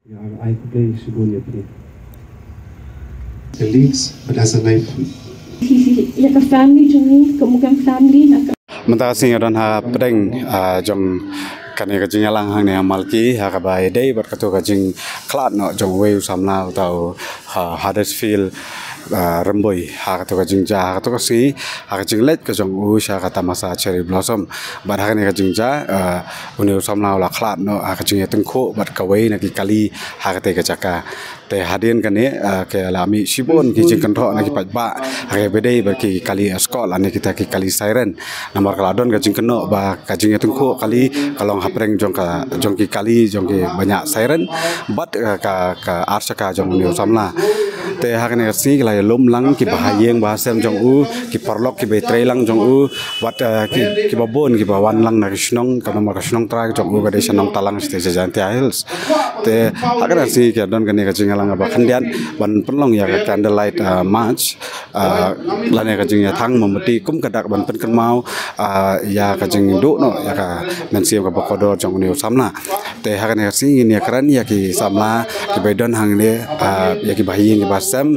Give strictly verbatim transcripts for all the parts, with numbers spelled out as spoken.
Ai khublei shibun ïa phi. Colleagues, but as a life. Ïa ka family jong ngi, ka Mugang family, na ka Mynta ka sngi nga don ha pdeng, ah, jong kane ka jingïalang hangne ha Malki, ha kaba ïadei bad kato ka jingkhlad noh jong uwei u samla uta u, ah, Huddersfield, ah, Rymbui, ha kato ka jingjia, ha kato ka sngi, ha ka jingleit ka jong u sha ka tamasa Cherry Blossom. Bad ha kane ka jingjia, ah, une u samla u la khlad noh ha ka jingïatyngkhuh bad kawei na ki kali ha katei ka jaka. Te hadien kane, ah, ka la mih shibun ki jingkynroh na ki paidbah ha kaba ïadei bad ki kali escort lane kita ki kali siren. Namar ka la don ka jingkynnoh ba ka jingïatyngkhuh kali ka long hapdeng jong ka, jong ki kali, jong ki banyah siren bad, ah, ka, ka arshaka jong une u samla. Te ha kane ka sngi ki la ïalum lang ki bahaïing bahasem jong u, ki paralok ki ba ïatrei lang jong u, bad, ah, ki, kiba bun kiba wan lang na ki shnong, ka namar ka shnong trai jong u ka dei sha Nongtalang shatei sha Jaintia Hills. Te ha kane ka sngi ki don kane ka jingïalang ba khyndiat ban pynlong ïa ka candlelight, ah, march, ah, lane ka jingïathang mombati kum ka dak ban pynkynmaw, ah, ïa ka jingduh noh ïa ka mynsiem kaba kordor jong une u samla. Te ha kane ka sngi ngin ïakren ïa ki samla kiba don hangne, ah, ïa ki bahaïing ki bahasem,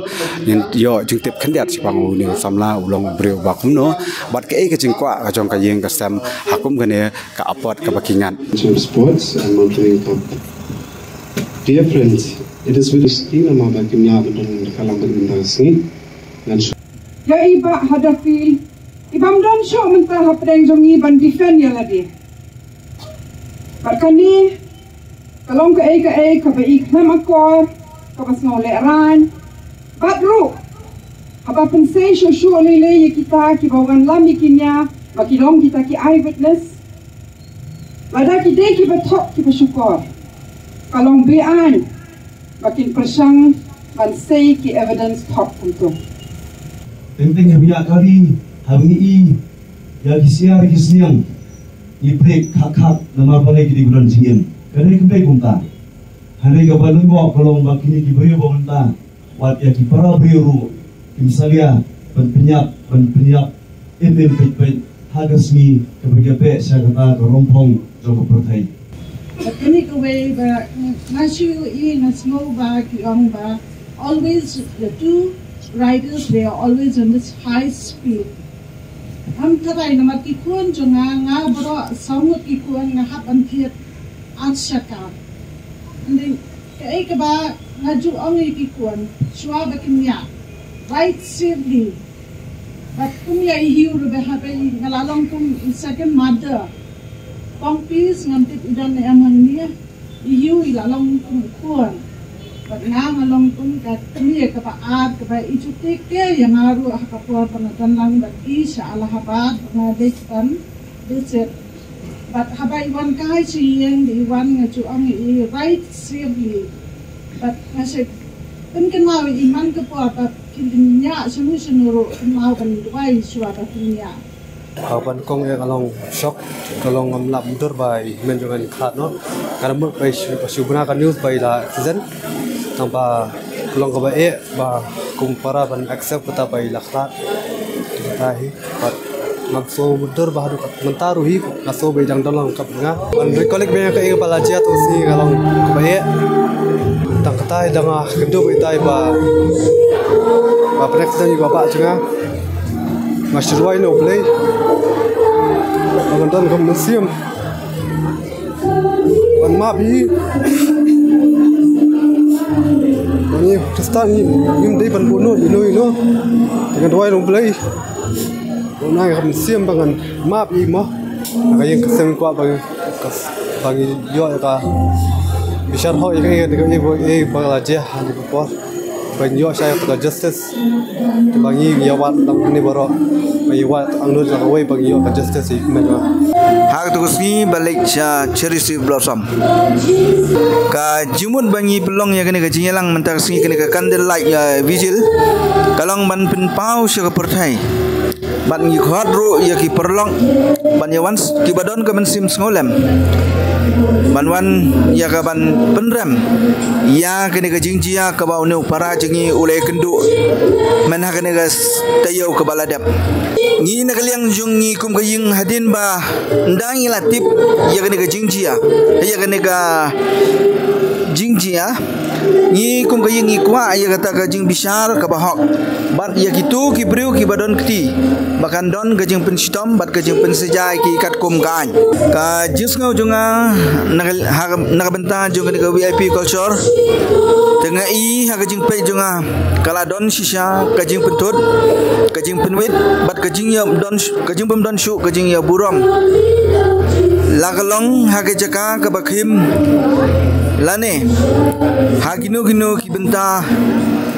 ngin ïoh jingtip khyndiat shaphang une u samla u long u briew uba kumno bad kaei ka jingkwah ka jong ka ïing ka sem ha kum kane ka apot kaba ki ngat. Sports and Mountaineering Club. Dear friends, it is with esteem and honor ba kim lah ban don ka lang ban mynta ka sngi. Ngan shu- Ïa i Bah Huddersfield, i bym don shuh mynta hapdeng jong ngi ban defend ïa lade. Bad kane ka long kaei kaei kaba i khlem akor, kaba sngew lehraiñ. Bad ruh haba pynsei shuh shuh lei lei ïa kita kiba wanlam ïa ki nia ba ki long kita ki eyewitness, lada ki dei kiba thok kiba shukor, ka long be-aiñ ba kin pyrshang ban sei ki evidence thok kumto. Teng teng haba ïa kali, haba ngi i ïa ki siar ki sniang, ngi prik khak khak namar balei ki dei ba don jingim. Ka dei kumta kumta. Hynrei kaba lyngkot ka long ba kine ki briew ba mynta, wat ïa ki para briew ruh kim salia ban pynïap, ban pynïap im im peit peit ha ka sngi kaba ïa beh sha kata ka rongphong jong ka pyrthei. Bad kane kawei ba nga shu i, nga sngew ba ki ong ba always the two riders, they are always on this high speed. Em, katai namar ki khun jong nga, nga baroh saw ngut ki khun nga hap ban thied arshaka. Hynrei kaei kaba nga ju ong ïa ki khun, shuwa ba kin ïa ride safely. Bad kum ïa i Hugh ruh ba haba nga la long kum i second mother. Pong Pis ngam tip i don ne em hangne. I Hugh i la long kum khun. Bad nga nga long kum ka kmie kaba ar kaba i ju take care ïa nga ruh ha ka por ba nga don lang bad i sha Allahabad ba nga dei ban visit. Bad haba i wan kai sha ïing, i wan, nga ju ong i ride safely. Bad nga shu pynkynmaw i man ka por ba kin ïa shano shano ruh kynmaw ban duwai shuwa ba kin ïa. Ka ban kong ïa ka long shock, ka long ngam lah mutdur ba i hynmen jong nga i khlad noh. Ka la mut ba i shu, ba shu bna ka news ba i la accident. Tang ba ka long kaba eh ba kum para ban accept kata ba i la khlad. Kata hi, bad ngam shu mutdur ba haduh mynta ruh hi, nga shu ba i dang don lang kap nga. Ban recollect ba ïa kaei ba la jia tu shi ka long kaba eh. Tang kata hi dang nga kynduh ba itai ba, ba pynaccident ïa i baba jong nga. Nga shu duwai na U Blei ba ngan don ka mynsiem ban map ïa i. Ba ngi Khristan ngi, ngim dei ban buh ïano ïano. Te ngan duwai na U Blei ba un ai ka mynsiem ba ngan map ïa i mo. Ka ïing ka sem kwah ba ngi, ba ngi ïoh ïa ka bishar hok ïa ka, ïa ka, ïa ka, ïa ka ba la jia ha kane ka por. Ba ngi ïoh shai ïa ka justice. Te ba ngi ïa wad lang kane baroh. Ba ngi wad angnud la kawei ba ngi ïoh ka justice ïa i kmen jong nga. Ha kato ka sngi ba leit sha Cherry Blossom, ka jingmut ba ngi pynlong ïa kane ka jingïalang mynta ka sngi, kane ka candlelight, ah, vigil, ka long ban pynpaw sha ka pyrthei. Bad ngi khot ruh ïa ki paralok ban ïa wan s-, kiba don ka mynsiem sngewlem ban wan ïa ka ban pynrem ïa kane ka jingjia kaba une u para jong ngi u la ïakynduh mynha kane ka s-, taïew kaba la dep. Ngi na ka liang jong ngi kum ka ïing, hadien ba ynda ngi la tip ïa kane ka jingjia, ïa kane ka Jingjia, ngi kum ka ïing ngi kwah ïa kata ka jingbishar kaba hok bad ïa kito ki briew kiba don kti ba kan don ka jingpynshitom bad ka jingpynshitom ïa ki katkum ka aiñ. Ka jingsngew jong nga na ka, ha, na ka bynta jong kane ka V I P culture, te nga i ha ka jingpeit jong nga ka la don shisha ka jingpynthut, ka jingpynwit bad ka jingïa don ka jingbym don shuh ka jingïaburom. La ka long ha ka jaka kaba khim lane ha kino kino ki bynta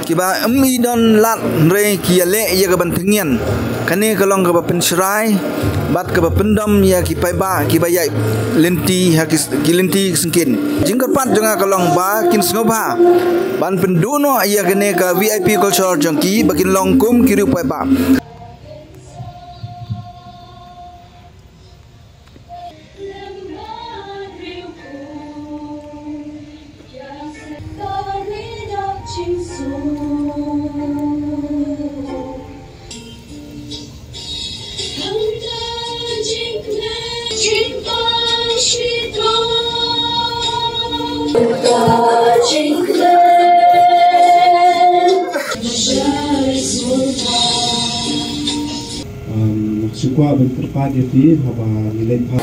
kiba ym i don lad, hynrei ki ïaleh ïa ka ban tyngian. Kane ka long kaba pynshrai bad kaba pyndom ïa ki paidbah kiba ïaid lynti ha ki, ki lynti ki syngkien. Jingkyrpad jong nga ka long ba kin sngewbha ban pynduh noh ïa kane ka V I P culture jong ki ba kin long kum ki riew paidbah. Um, nga shu kwah ban kyrpad ïa phi haba ngi leit pha.